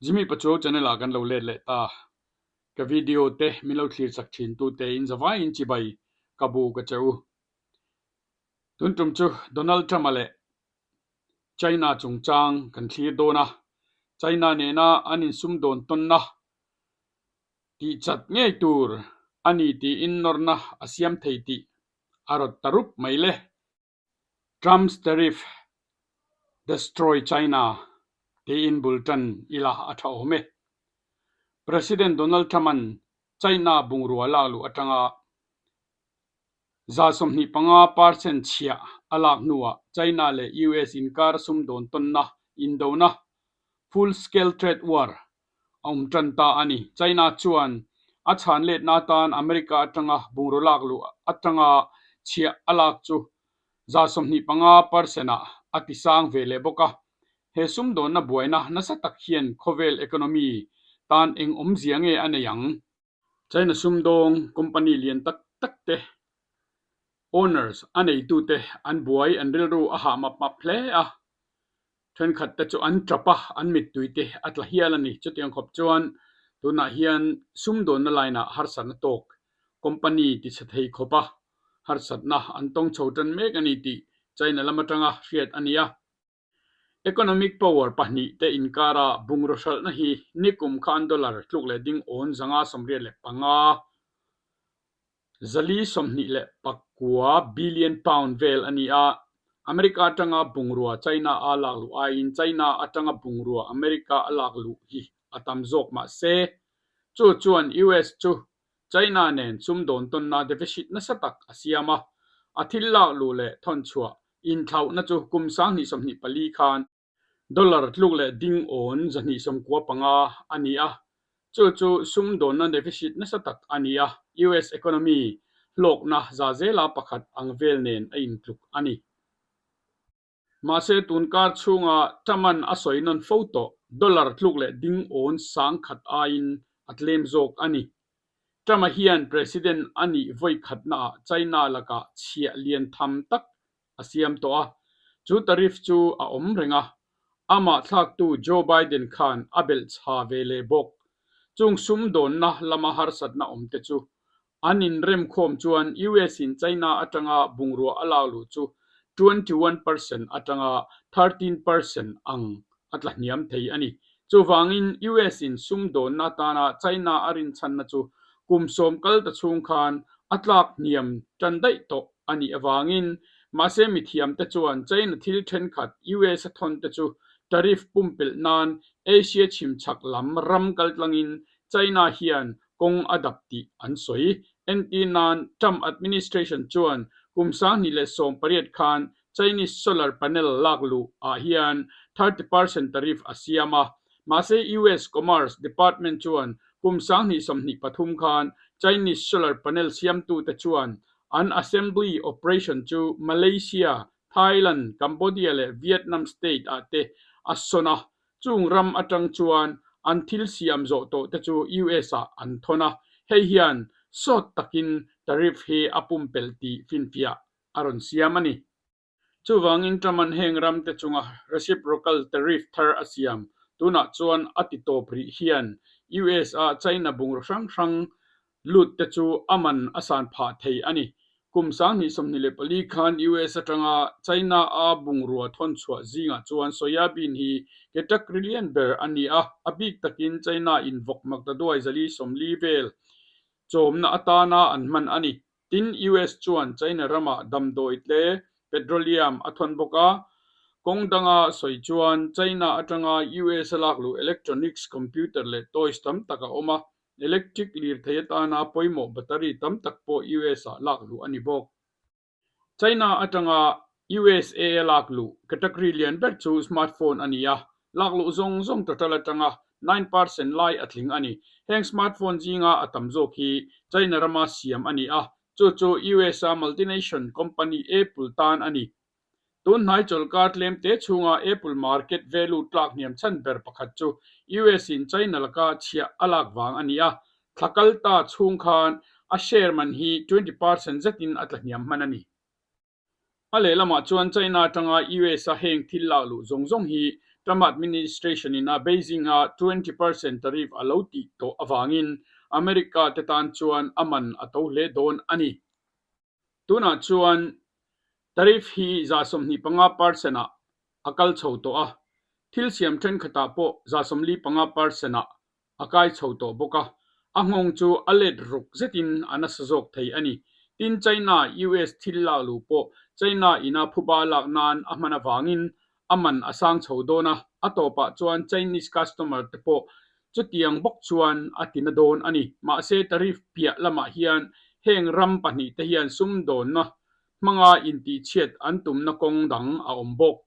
Jimmy Pachuau channel ah kan lo let leh ta. Ka video te min lo thlir chak thin tu te in zavai in chibai ka bu ka che u. Tun tum chu Donald Trump a leh China chungchang kan thlir dawn a, China nena an insumdawn tawnna tih chat ngei tur a ni tiin nawrna a siam thei tih a rawt ta rup mai le. Trump's tariff destroy China tiin bul tan ila a tha awm e. President Donald Trump-a'n China bungrua lak luh atanga 25% chhiah a lak hnuah China leh US inkar sumdawn tawnna indona, full-scale trade war, a awm tan ta a ni. China chuan a chhan letna atan America atanga bungraw lak luh atanga chhiah a lak chu 25% ah a ti sang ve leh bawk a. He sumdawnna buaina nasa tak hian khawvel economy tan eng awmzia nge a nei ang? China sumdawng company lian tak tak te, owners, a neitute an buai an rilru a hah map map hle a, thenkhat te chu an tap a, an mittui te a tla hial a ni. Chutiang khawp chuan tunah hian sumdawnna line ah harsatna tawk company ti chhe thei khawp a harsatna an tawng chho tan mek a ni tih China lam atanga hriat a ni a. Economic power pahnihte inkara bungraw hralhna hi nikum khan dollar tluk leh ding awn 585, 429 billion pound vel a ni a. America atanga bungrua China a lak luh aiin China atanga bungrua America a lak luh hi a tam zawk mah se, chu chuan US chu China nen sumdawn tawnna deficit nasa tak a siam a, a thil lak luh leh thawnchhuah inthlauhna chu kum 2024 khan dollar tluk leh ding awn 295 a ni a, chu chu sumdawnna deficit nasa tak a ni a, US economy hlawkna za zela pakhat ang vel nen a intluk a ni. Mahse tunkar chhunga Truman a sawi nawn fo tawh, dollar tluk leh ding awn 1000 aiin a tlem zawk a ni. Trump-a hian President a nih vawi khatnaah China lakah chhiah lian tham tak a siam tawh a, chu tariff chu a awm reng a, amah thlaktu Joe Biden khan a belh chha ve leh bawk. Chung sumdawnna lama harsatna awmte chu An inremkhawm chuan US in China atanga bungrua a lak luh chu 21% atanga 13% ang a tla hniam thei a ni. Chuvangin US in sumdawnna atana China a rinchhanna chu kum sawm kal ta chhung khan a tlak hniam tan daih tawh a nih avangin mahse mithiamte chuan China thil thenkhat US a thawn te chu tariff pumpelh nan Asia chhimchhak lam ram kaltlangin China hian kawng a dap tih an sawi. Entir nan Trump administration chuan kum 2018 khan Chinese solar panel lak luh ah hian 30% tariff a siam a, mahse US Commerce Department chuan kum 2023 khan Chinese solar panel siamtute chuan an assembly operation chu Malaysia, Thailand, Cambodia leh Vietnam state ah te a sawn a, Chung ram atang chuan an thil siam zawh tawh te chu US ah an thawn a, hei hian sawt takin tariff hi a pumpelh tih finfiah a rawn siam a ni. Chuvangin Trump-a'n heng ram te chunga reciprocal tariff thar a siam tunah chuan a ti tawp rih hian US a China bungraw hrang hrang lut te chu a man a san phah thei a ni. Kum 2024 khan US atanga China a bungrua thawn chhuah zingah chuan soybean hi category lian ber a ni a, a bik takin China in vawk maktaduai 440 vel chawmna atana an hman a ni. Tin, US chuan China ramah damdawi tle petroleum a thawn bawk a, kawng danga sawi chuan China atanga US a lakluh electronics, computer leh toys tam tak a awm a, Electric lirthei atana pawimawh battery tam tak pawh US ah lak luh a ni bawk. China atanga USA a lak luh category lian ber chu smartphone a ni a, lak luh zawng zawng total atanga 9% lai a tling a ni. Heng smartphone zinga a tam zawk hi China rama siam a ni a, chu chu US a multination company Apple tan a ni. Tun hnai chawlhkar tlemte chhunga Apple market value tlak hniam chhan ber pakhat chu US in China laka chhiah a lak vang a ni a, thla kal ta chhung khan a share man hi 20% zetin a tla hniam hman a ni. A lehlamah chuan China atanga US a heng thil lak luh zawng zawng hi Trump administration in a Beijing a 20% tariff a lo tih tawh avangin America te tan chuan a man a to hle dawn a ni. Tunah chuan tariff hi 25% ah a kal chho tawh a, thil siam thenkhatah pawh 45% ah a kai chho tawh bawk a, a nghawng chu a let ruk zetin a nasa zawk thei a ni. Tin, China US thil lak luh pawh China ina phuba lak nan a hman avangin a man a sang chho dawn a, a tawpah chuan Chinese customer te pawh chutiang bawk chuan a ti na dawn a ni. Mahse, tariff piah lamah hian heng ram pahnihte hian sumdawnna hmanga intihchhiat an tumna kawng dang a awm bawk.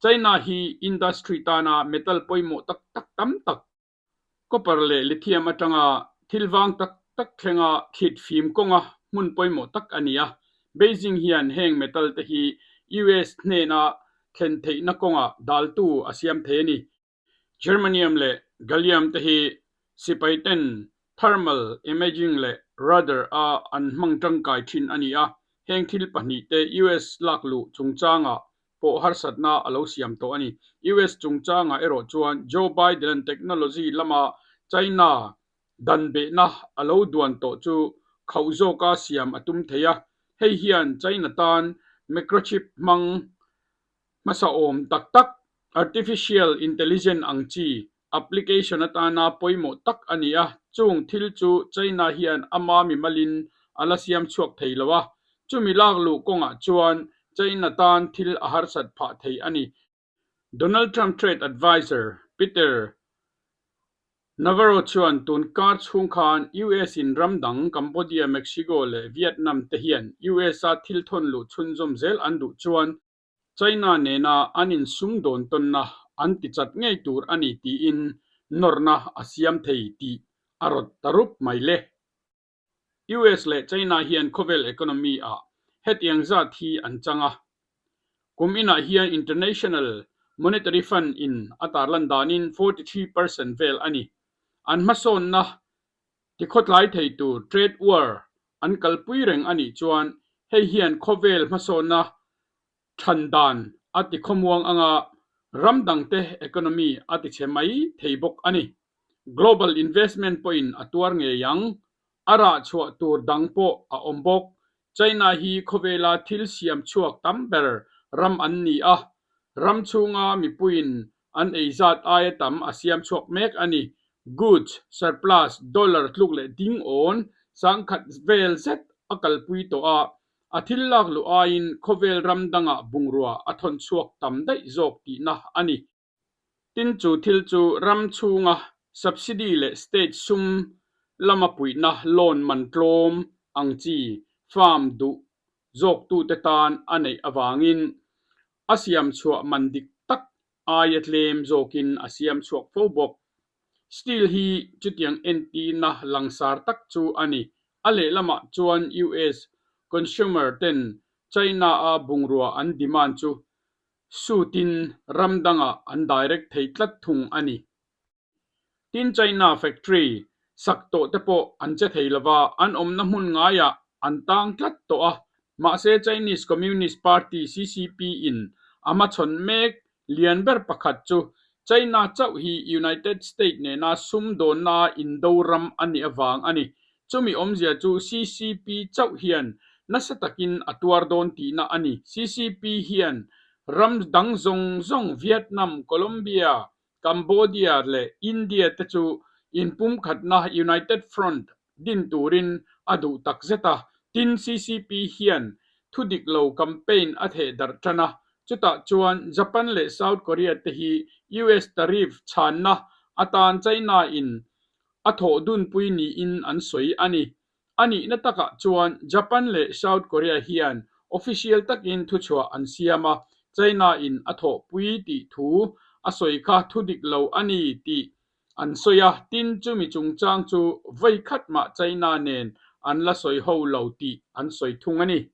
China hi industry tana metal pawimawh tak tak tam tak, copper leh lithium atanga thil vang tak tak thlenga thlit fim kawnga hmun pawimawh tak a ni a. Beijing hian heng metal te hi US hnena thlen theihna kawngah daltu a siam thei a ni. Germanium leh gallium te hi sipai ten thermal imaging leh radar a an hmang tangkai thin a ni a, heng thil pahnih te US lak luh chungchangah pawh harsatna a lo siam tawh a ni. US chungchangah erawh chuan Joe Biden-a'n technology lama China dan behna a lo duan tawh chu khauh zawka siam a tum thei a, hei hian China tan microchip hmang Hmasa awm tak tak, Artificial Intelligence ang chi application atana pawimawh tak a ni a, chung thil chu China hian ama mimalin a la siam chhuak thei lo a, chumi lak luh kawngah chuan China tan thil a harsat phah thei a ni. Donald Trump trade adviser Peter Navarro chuan tun kar chhung khan US in ram dang Cambodia, Mexico leh Vietnam te hian US a thil thawn luh chhunzawm zel an duh chuan China nena an insumdawn tawnna an ti chat ngei tur a ni tiin nawrna a siam thei tih a rawt ta rup mai le. US leh China hian khawvel economy ah hetiang zat hi an chang a. Kum inah hian International Monetary Fund in a tarlan danin 43% vel a ni. An hmasawnna tikhawtlai thei tur trade war an kalpui reng a nih chuan hei hian khawvel hmasawnna than dan a tikhawmuang anga ram dangte economy a tichhe mai thei bawk a ni. Global investment pawhin a tuar ngei ang. A rah chhuah tur dang pawh a awm bawk. China hi khawvela thil siam chhuak tam ber ram an ni a, ram chhunga mipuiin an ei zat aia tam a siam chhuak mek a ni. Goods surplus dollar tluk leh ding awn sangkhat vel zet a kalpui tawh a, a thil lak luh aiin khawvel ram dangah bungrua a thawn chhuak tam daih zawk tihna a ni. Tin chu thil chu ram chhunga subsidy leh state sum lama puihna loan man tlawm ang chi farm duh zawktute tan a neih avangin a siam chhuah man dik tak aia tlem zawkin a siam chhuak fo bawk. Steel hi chutiang entirna langsar tak chu a ni. A lehlamah chuan US consumer ten China-a bungrua an demand chu suit-in ram dangah an direct thei tlat thung a ni. Tin China factory sak tawh te pawh an che thei lova, an awmna hmun ngaiah an tang tlat tawh a. Mahse Chinese Communist Party, CCP, in a hmachhawn mek lian ber pakhat chu China chauh hi United State nena sumdawnna indo ram a nih avang a ni. Chumi awmzia chu CCP chauh hian nasa takin a tuar dawn tihna a ni. CCP hian ram dang zawng zawng Vietnam, Colombia, Cambodia leh India te chu inpumkhatna United Front din turin a duh tak zet a. Tin, CCP hian thudik lo campaign a theh darh tan a, chutah chuan Japan leh South Korea te hi US tariff chhanna atan China in a thawh dunpui niin an sawi a ni. A nihna takah chuan Japan leh South Korea hian official takin thuchhuah an siam a, China in a thawhpui tih thu a sawi kha thudik lo a ni tih an sawi a, tin chumi chungchang chu vawi khat mah China nen an la sawi ho lo tih an sawi thung a ni.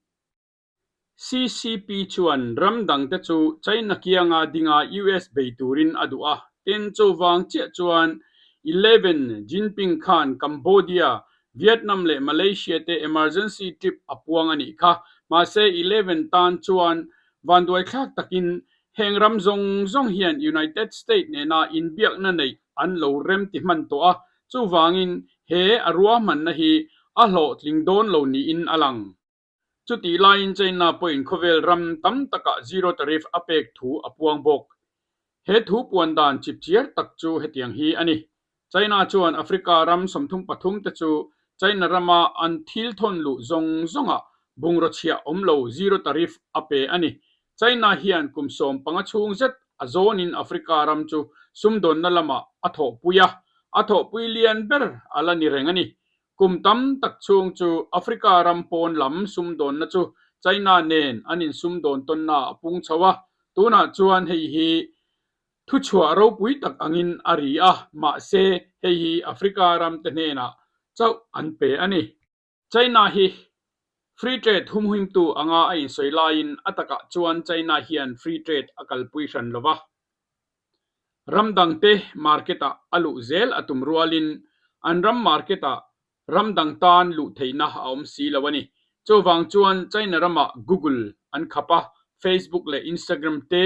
CCP chuan ram dangte chu China kianga dinga US bei turin a duh a, tin chuvang chiah chuan 11 Jinping khan Cambodia, Vietnam leh Malaysia te emergency trip a puang a nih kha. Mahse 11 tan chuan vanduaithlak takin Heng ram zawng zawng hian United States nena inbiakna neih an lo rem ti hman tawh a, chuvangin he a ruahmanna hi a hlawhtling dawn lo niin a lang. Chutih laiin China pawhin khawvel ram tam takah zero tariff a pek thu a puang bawk. He thu puan dan chipchiar tak chu hetiang hi a ni. China chuan Africa ram 33 te chu China rama an thil thawn luh zawng zawngah bungraw chhiah awm lo zero tariff a pe a ni. China hian kum 15 chhung zet a zawnin Africa ram chu sumdawnna lamah a thawhpui a, a thawhpui lian ber a la ni reng a ni. Kum tam tak chhung chu Africa ram pawn lam sumdawnna chu China nen an insumdawn tawnna a pung chho a, tunah chuan hei hi thuchhuah ropui tak angin a ri a, mahse hei hi Africa ram te hnenah chauh an pe a ni. China hi Free Trade humhimtu anga a insawi laiin a takah chuan China hian Free Trade a kalpui hran lo va. Ram dangte market-ah a luh zel a tum rualin an ram market-ah ram dang tan luh theihna a awm si lo a ni. Chuvang chuan China ramah Google an khap a, Facebook leh Instagram te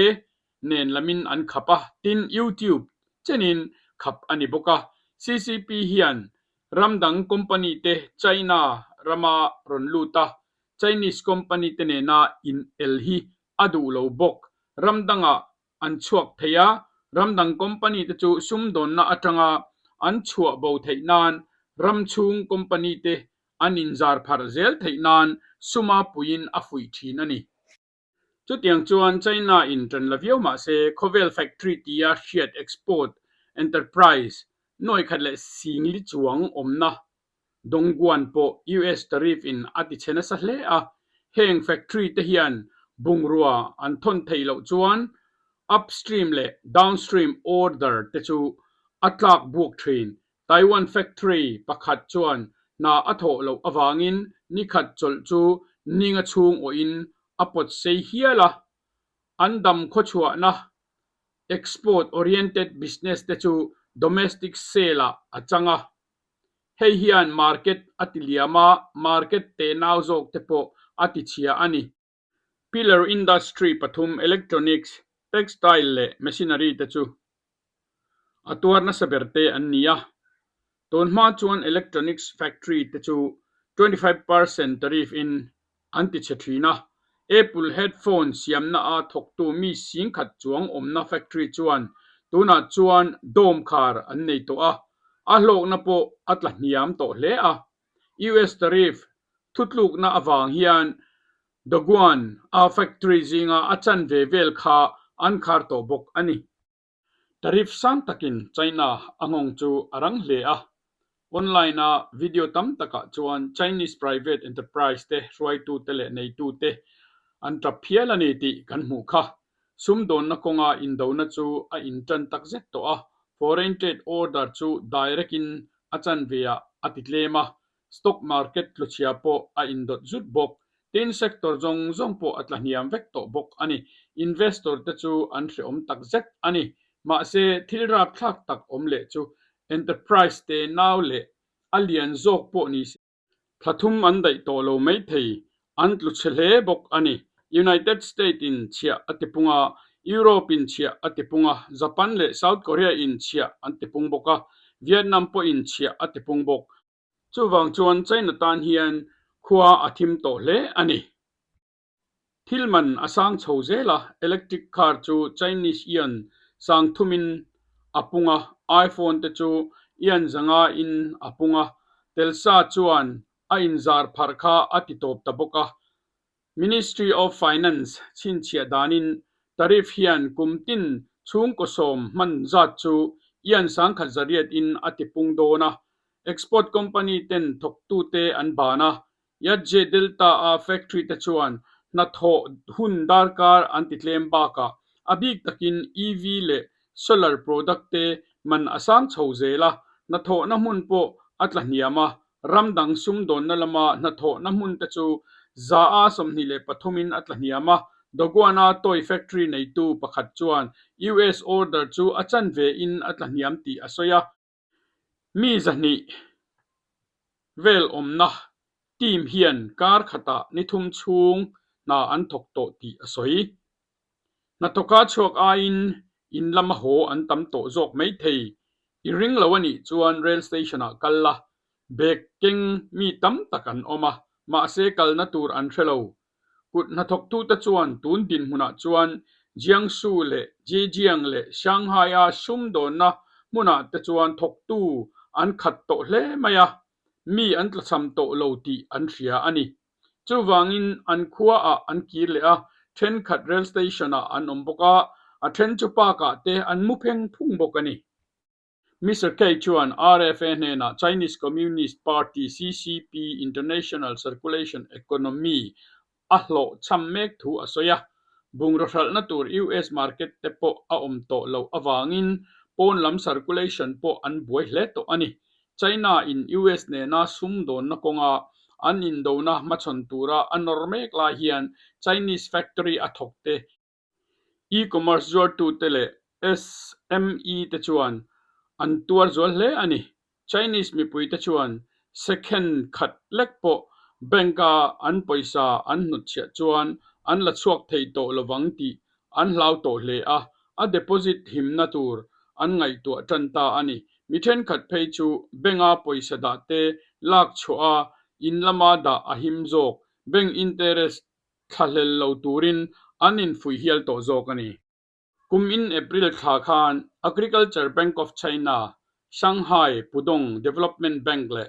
nen lamin an khap a, tin YouTube chenin khap a ni bawk a. CCP hian ram dang company te China rama rawn lut a, Chinese company te nena in el hi a duh lo bawk. Ram dangah an chhuak thei a, ram dang company te chu sumdawnna atanga an chhuah bo theih nan ram chhung company te an inzar pharh zel theih nan suma puiin a fuih thin a ni. Chutiang chuan China in tan la viau mah se khawvel factory tia hriat export enterprise nuai khat leh singli chuang awmna Dongguan pawh US tariff in a ti chhe nasa hle a, heng factory te hian bungrua an thawn theih loh chuan upstream leh downstream order te chu a tlak buak thin. Taiwan factory pakhat chuan hna a thawh loh avangin ni khat chawlh chu ninga chhung awhin a pawt sei hial a, an dam khawchhuahna export oriented business te chu domestic sale ah a chang a. Hei hian market a ti liam a, market tenau zawk te pawh a ti chhia a ni. Pillar industry pathum electronics, textile leh machinery te chu a tuar nasa ber te an ni a. Tun hma chuan electronics factory te chu 25% tariff in an ti chhe thin a. Apple headphone siamna a thawktu mi singkhat chuang awmna factory chuan tunah chuan dawm khar an nei tawh a, a hlawkna pawh a tla hniam tawh hle a. US tariff thutlukna avang hian Dongguan a factory zinga a chanve vel kha an khar tawh bawk a ni. Tariff sang takin China a nghawng chu a rang hle a, online-a video tam takah chuan Chinese private enterprise te hruaitute leh neitute an tap phial a ni tih kan hmuh kha. Sumdawnna kawnga indona chu a intan takzet tawh a, foreign trade order chu direct-in a chanveah a ti tlem a, Stock market tluchhia pawh a indawt zut bawk. Tin, sector zawng zawng pawh a tlahniam vek tawh bawk a ni. Investor te chu an hrehawm tak zet a ni. Mahse, thil rapthlak tak awm leh chu enterprise te nau leh a lian zawk pawh ni se, thla thum an daih tawh lo mai thei, an tlu chhe hle bawk a ni. United State in chhiah a tipung a, Europe in chhiah a tipung a, Japan leh South Korea in chhiah an tipung bawk a, Vietnam pawhin chhiah a tipung bawk. Chuvang chuan China tan hian khua a thim tawh hle a ni. Thil man a sang chho zel a, electric car chu Chinese yuan sang thumin a pung a, iPhone te chu yuan zanga in a pung a, Telsa chuan a inzar pharh kha a ti tawp ta bawk a. Ministry of Finance chhinchhiah danin tariff hian kum tin chhungkaw sawm hman zat chu yuan sangkhat zariat in a ti pung dawn a, export company ten thawktute an ban a, Yatje Delta a factory te chuan hnathawh hun darkar an ti tlem bakah a bik takin EV leh solar product te man a sang chho zel a, hnathawhna hmun pawh a tla hniam a, ram dang sumdawnna lama hnathawhna hmun te chu 23% in a tla hniam a, Dongguan-a toy factory neitu pakhat chuan US order chu a chanve in a tla hniam tih a sawi a. Mi 200 vel awmna team hian kar khatah ni thum chhung hna an thawk tawh tih a sawi. Hnathawka chhuak aiin in lama haw an tam tawh zawk mai thei. I ring lo a nih chuan rail station ah kal la, bag keng mi tam tak an awm a, mahse kalna tur an hre lo. Kut hnathawktute chuan tun dinhmunah chuan Jiangsu leh Zhejiang leh Shanghai-a sumdawnna hmunah te chuan thawktu an khat tawh hle mai a, mi an tlachham tawh lo tih an hria a ni. Chuvangin an khuaah an kir leh a, thenkhat rail station-ah an awm bawk a, a then chu park-ah te an mu pheng phung bawk a ni. Mister Kay chuan RFA hnenah Chinese Communist Party, CCP, International Circulation Economy a hlawhchham mek thu a sawi a, bungraw hralhna tur US market te pawh a awm tawh loh avangin pawn lam circulation pawh an buai hle tawh a ni. China in US nena sumdawnna kawnga an indona hmachhawn tura a nawr mek lai hian Chinese factory a thawk te, E-commerce zuartute leh SME te chuan an tuar zual hle a ni. Chinese mipuite chuan second khat lek pawh bank-a an pawisa an hnutchhiah chuan an la chhuak thei tawh lovang tih an hlau tawh hle a, a deposit himna tur an ngaihtuah tan ta a ni. Mi thenkhat phei chu bank-a pawisa dahte lak chhuah a, in lama dah a him zawk. Bank interest thlahlel lo turin an infuih hial tawh zawk a ni. Kum in April thla khan Agriculture Bank of China, Shanghai Pudong Development Bank leh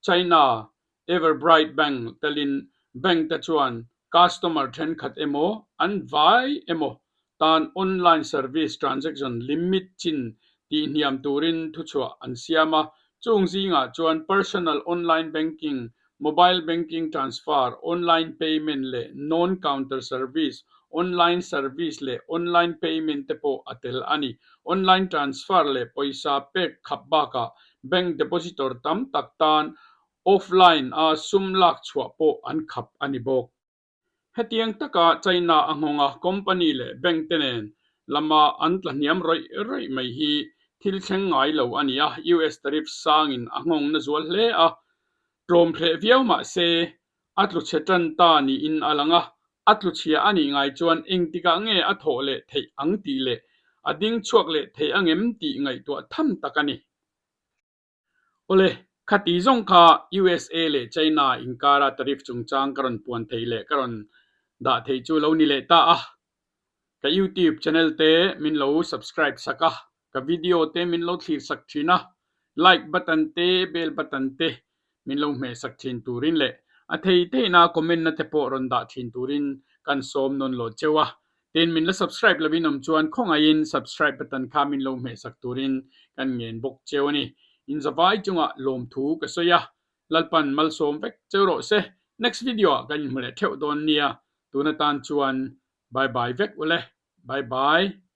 China Everbright Bank telin bank te chuan customer thenkhat emaw an vai emaw tan online service transaction limit chin tihhniam turin thuchhuah an siam a, chung zingah chuan personal online banking, mobile banking transfer, online payment leh non-counter service, online service leh online payment te pawh a tel a ni. Online transfer leh pawisa pek khap bakah bank depositor tam tak tan offline a sum lak chhuah pawh an khap a ni bawk. Hetiang taka China a nghawnga company leh bank te nen lama an tla hniam rawih rawih mai hi thil thleng ngai lo a ni a, US tariff sangin a nghawng na zual hle a, tlawm hreh viau mah se a tlu chhe tan ta niin a lang a, a tlu chhia a nih ngai chuan engtikah nge a thawh leh theih ang tih leh a ding chhuak leh thei angem tih ngaihtuah tham tak a ni. Awle, khati zawng kha USA leh China inkara tariff chungchang ka rawn puan thei leh ka rawn dah thei chu lo ni leh ta a. Ka YouTube channel te min lo subscribe sak a, ka video te min lo thlir sak thin a, like button te bell button te min lo hmeh sak thin turin leh a thei theihna comment na te pawh rawn dah thin turin kan sawm nawn lo cheu a. Tin, min la subscribe lovin awm chuan khawngaihin subscribe button kha min lo hmehsak turin kan ngen bawk cheu a ni. Inzavai chungah lawmthu ka sawi a, Lalpan malsawm vek cheu rawh se. Next video ah kan inhmu leh theuh dawn nia. Tun atan chuan bye bye vek ule. Bye bye.